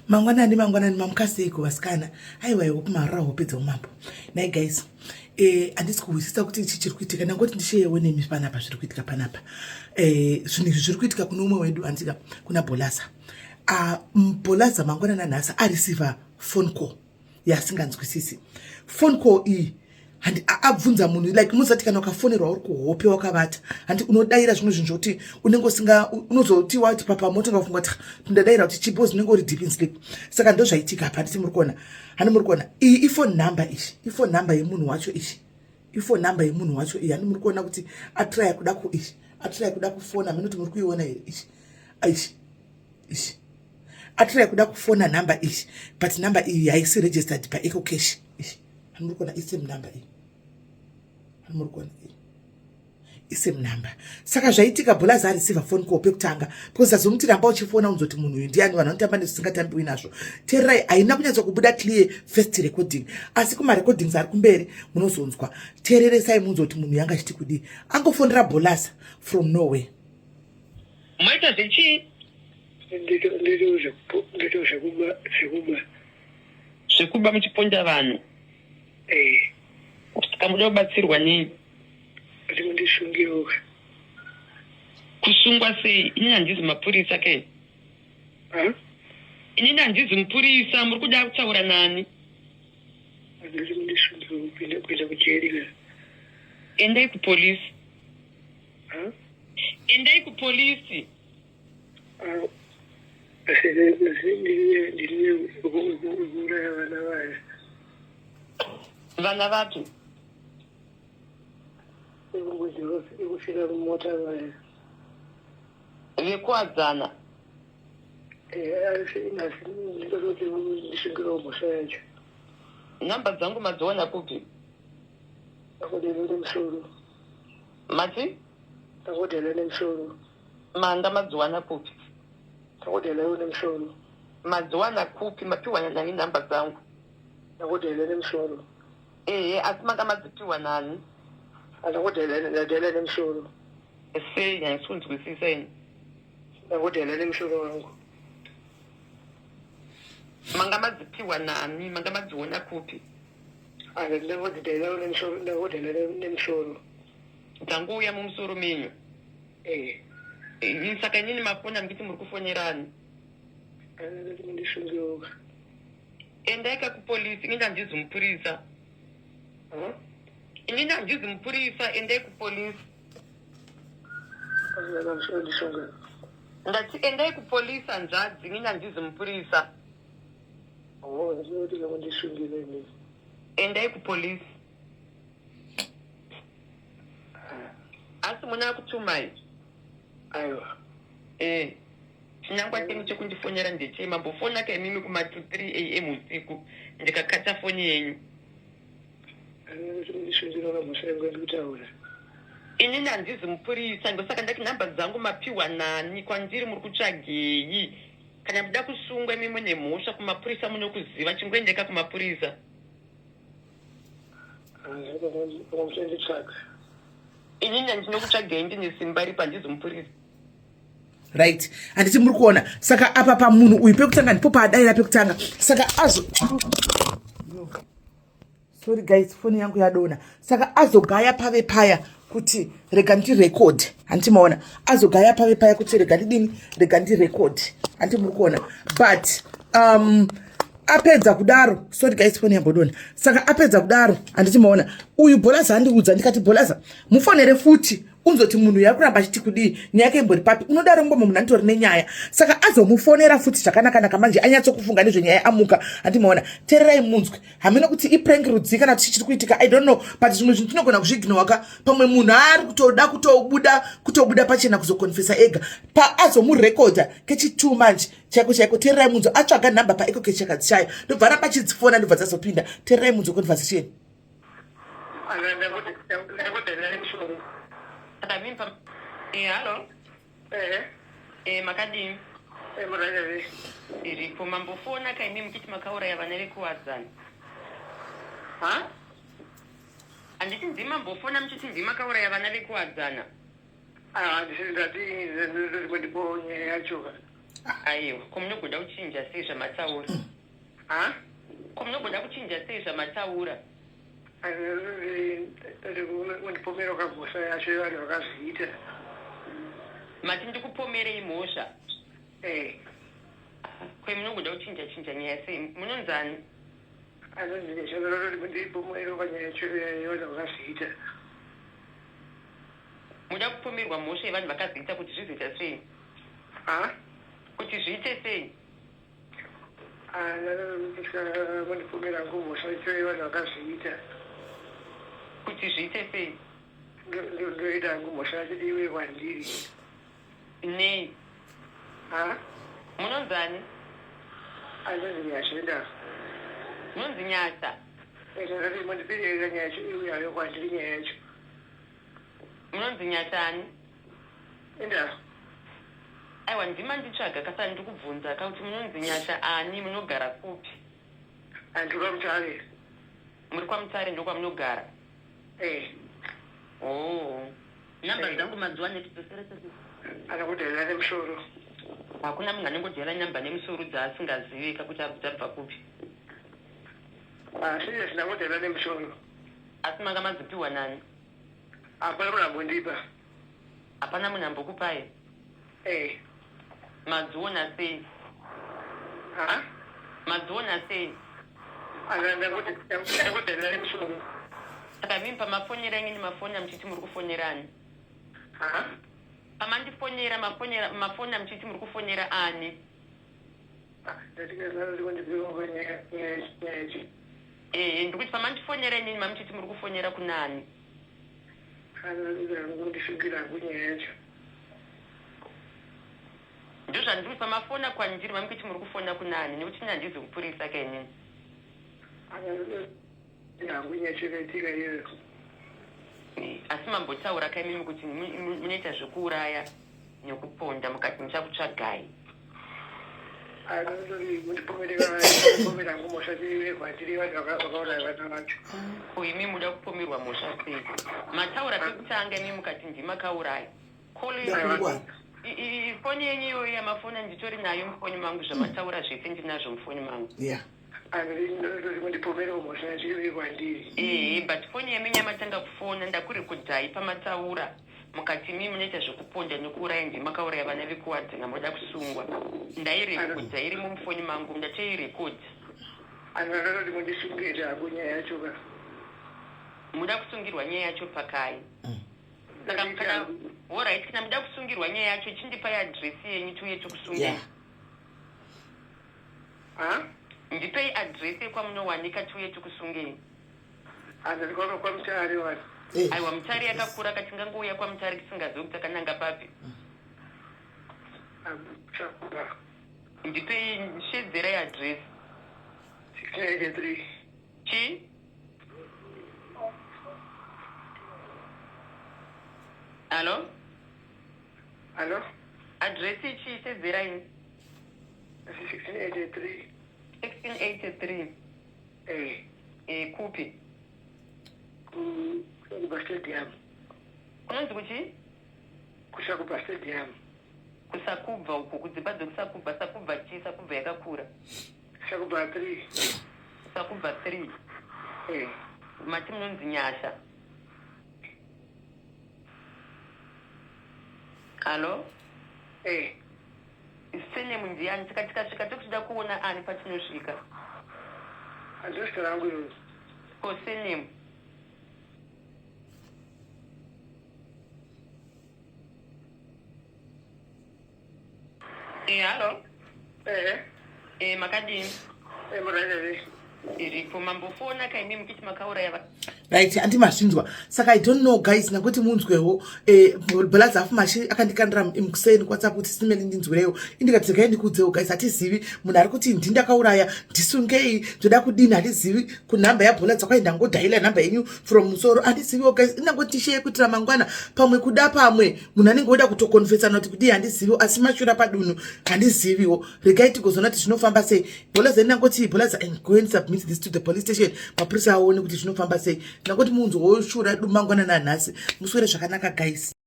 Mangwanani mangwanani mamukaseiko vasikana aiwa iwo kumarara hope dzeumambo nhai guys eh, handisi kuhwisisa kuti ichi chiri kuitika ndangoti ndisheyewo nemi panapa zviri kuitika panapa eh, zvinhu izvi zviri kuitika kune umwe wedu andika kuna bolaza ah, bolaza mangwanani anhasi areceiver phone call yasinganzwisisi phone call iyi handi abvunza munhu like muzati kana ukafonerwa uri kuhope wakavata handi unodaira zvimwe zvinhu zvokuti unenge usinga unozoti wati papa motonga kufunga kuti ndadaira kuti chibozi unenge uri deep in sleep saka ndozvaitika apa handiti muri kuona handi muri kuona iyi ifone number iyi ifone number yemunhu wacho iyi ifone number yemunhu wacho iyi handi muri kuona kuti atraya kuda ku iyi atraya kuda kufona minoti muri kuiona here iyi iyi iyi atraya kuda kufona number iyi but number iyi haisi registered paecocash iyi Muri kuona isame number iyi. Muri kuona iyi. Isame number. Saka zvaitika Bholaza areceiver phone call pekutanga because azomuti ramba uchifona unzoti munhu uyu ndiani vanhu vanotamba nezvisingatambiwi nazvo. Tererai haina kunyatso kubuda clear first recording asi kuma recordings ari kumberi munozonzwa. Tereresai munzoti munhu yanga achiti kudii. Angofonera Bholaza from nowhere. Maita zvechii? Ndito zvekuba zvekuba. Zvekuba muchiponda vanhu. Eh. Saka muda kubatsirwa nei? Kuti mundisungewo. Kusungwa sei? Inini handizi mapurisa ke. Huh? Inini handizi mupurisa, muri kuda kutaura nani? Handisi mundisungewo kuenda kuenda kujeri ka. Endai kupolisi. Huh? Endai kupolisi. Ndinouraya vana vaya. Vana vapi? Vekufira mumota vaya. Vekuwadzana? Eh, asi ndinototi ndisungirawo mhosva yacho. Namba dzangu madziwana kupi? Akodela nemusoro. Mati? Akodela nemusoro. Manga madziwana kupi? Takodela iwe nemusoro. Madziwana kupi? Mapiwa nani nhamba dzangu? Takodela nemusoro. Ehe, asi manga madzipiwa nani? Takodela ndadela nemusoro. Sei handisi kunzwisisa ini. Takodela nemusoro wangu. Manga madzipiwa nani? Manga madziona kupi? Ndakodela nemusoro, ndakodela nemusoro. Dzangouya mumusoro menyu. Eh. Eh, saka inini mafona muchiti muri kufonerani? Ndisungeuka. Endai ka kupolisi, inini handizi mupurisa. Huh? Inini handizi mupurisa, endai kupolisi. Ndisunga. Ndati endai kupolisi hanzvadzi, inini handizi mupurisa. Oh, ndinoti ndisungire inini. Endai kupolisi. Asi muna akutumai? Aiwa. Eh. Chinangwa chenyu chekundifonera ndechei? Mambofona ka imimi kuma 2 3 am usiku ndikakata foni yenyu. Ndisungirwa mhosva yangu yandikutaura. Inini handizi mupurisa ndosaka ndati nhamba dzangu mapiwa nani kwandiri muri kutsvagei? Kana muda kusungwa imi mune mhosva kumapurisa munokuziva chingoendeka kumapurisa. Muchanditsvaga. Inini ndinokutsvagai ndine simba ripi handizi mupurisa. Right, handiti muri kuona saka apa pamunhu uyu pekutanga ndipo paadaira pekutanga saka azo sorry guys foni yangu yadona saka azogaya pave paya kuti rega ndirekod handiti maona azogaya pave paya kuti rega ndidini rega ndirekod handiti muri kuona but um, apedza kudaro sorry guys foni yambodona saka apedza kudaro handiti maona uyu bholaza andiudza ndikati bholaza mufonere futi unzoti munhu yakuramba achiti kudii nyaya yake imbori papi unodaro ngoma munhu anitori nenyaya saka azomufonera futi zvakanakanaka manje anyatsokufunga nezvenyaya amuka handimaona tererai munzwe hameno kuti iprank rudzii kana kuti chiri kuitika i don't know but zvimwe zvinhu tinogona kuzviignowa pamwe munhu ari kutoda kutobuda kutobuda pachena kuzokonfesa ega paazomurekodha kechi2 manje chaiko chaiko tererai munzwe atsvaga nhamba paekokechakadzishaya ndobva aramba achidzifona ndobva dzazopinda tererai munzwe conversation Hello. Eh. Eh, makadini? Eh, murayeri. Iripo mambofona ka imi muchiti makauraya vana vekuwadzana. Ha? Handiti ndimi mambofona muchiti ndimi makauraya vana vekuwadzana. Ah, ndati ndipo nyaya yacho. Aiwa, ko munogoda kuchinja sei zvamataura? Ha? Ko munogoda kuchinja sei zvamataura? Undipomera mhosva yacho yevanhu vakazviita. Mati ndikupomerei mhosva? Eh. Ko munogoda kuchinja chinja nyaya sei? Munonzani? Anonzi ndipomera panyaya yacho yevanhu vakazviita. Muda kupomerwa mhosva yevanhu vakazviita kuti zvizoita sei? Ha? Kuti zviite sei? Mandipomera hangu mhosva yacho yevanhu vakazviita. Kuti zviite sei? Ndoida hangu mhosva yacho iwe kwandiri. Nei? Ha? Munonzani? Anonzi Nyasha indava. Munonzi Nyasha? Ndakati mandipirira nyaya yacho iwe hayo kwandiri nyaya yacho. Munonzi Nyasha ani? Indava. Aiwa, ndimanditsvaga kasa ndikubvunza ka kuti munonzi Nyasha ani, munogara kupi? Andiri kwaMutare. Muri kwaMutare ndokwamunogara? Eh. Oh. Namba Eh. dzangu mazuva ane Anokudhaira nemusoro. Hakuna munhu anongodhaira namba nemusoro dzaasingazivi ka kuti dzabva kupi. Asi ndinangodhaira nemusoro. Asi manga madzipiwa nani? Hapana munhu ambondipa. Hapana munhu ambokupai? Eh. Madziona sei? Ha? Madziona sei? Ndangodhaira nemusoro. Saka mimi pamafonera inini mafona muchiti muri kufonera ani? Ha? Pamandifonera mafonera mafona muchiti muri kufonera ani? Ndatikandipiwa nyaya yacho. Ehe, ndikuti pamandifonera inini mamuchiti muri kufonera kunani? Ndisungirwa hangu nyaya yacho. Ndozvandiri pamafona kwandiri mamukuti muri kufona kunani, nekuti ini handizi mupurisa ka inini. Hangu nyaya yacho yakaitika iyoyo. Asi mambotaura ka imimi kuti munoita zvekuuraya nekuponda, mukati muchakutsvagai. Ndipomera hangu mhosva iwe kwandiri vanhu vakauraya vana vacho. Ko imi muda kupomerwa mhosva sei? Mataura pekutanga imi mukati ndimakauraya. Ndakungwara. Foni yenyu iyoyo yamafona nditori nayo mufoni mangu, zvamataura zvese ndinazvo mufoni mangu. Ndipomerawo mhosva yacho iwe kwandiri. Ehe, but foni yamenyu yamatanga kufona ndakurekodhai pamataura mukati imi munoita zvekuponda nekuuraya, ndimakauraya vana vekuwadzana, munoda kusungwa. Ndairekodha, irimo mufoni mangu, ndatoirekodha. Andakatoti mundisungire hangu nyaya yacho ka. Muda kusungirwa nyaya yacho pakai? Saka kana, alright, kana muda kusungirwa nyaya yacho, chindipai adhiresi yenyu tiuye tikusungei. Ha? Ndipei adhiresi yekwamunowanika tiuye tikusungei. Andati kwaMutare wani. Aiwa, Mutare yakakura, katingangouya kwaMutare tisingazivi kuti takananga papi. Chakuba. Ndipei, shedzerai adhiresi. 1683. Chii? Hallo? Hallo? Adhiresi ichii, shedzerai. 1683. 1683? Eh. E, kupi? Kusakuba Stadium. Kunonzi kuchii? Kusakubva Stadium. Kusakubva uku, kudzimba dzekusakubva? Sakubva chii? Sakubva yakakura. Sakubva 3. Sakubva 3? Eh. Mati munonzi Nyasha? Hallo? Eh. Surname ndiani? Saka tikasvika tokuchida kuona ani patinosvika? Handiro zita rangu iroro. Ko surname? E, hallo? Eh. E, makadini? Eh, murairere. Iripo. Mambofona kaimi muchiti makauraya Right, handi mazvinzwa. Saka I don't know guys, nakuti munzwewo bholazi afu mashi akandikandira mukuseni kuWhatsApp kuti simeli ndinzwirewo, indikati regai ndikuudzewo guys. Hatizivi munhu ari kuti ndindakauraya, ndisungei, ndoda kudini. Handizivi kunhamba yabhola dzakwai, ndangodhaila nhamba yenyu from musoro. Handiziviwo guys, indangoti sheye kuitira mangwana, pamwe kuda pamwe munhu anenge oda kutokonfesana kuti kudii, handiziviwo. Asi mashura padunhu handiziviwo. Regai tigozoona kuti zvinofamba sei. Bhola zendangoti bhola, go and submit this to the police station, mapurisa aone kuti zvinofamba sei. Ndangoti munzwa woshura dumangwana nanhasi. Muswere zvakanaka guys.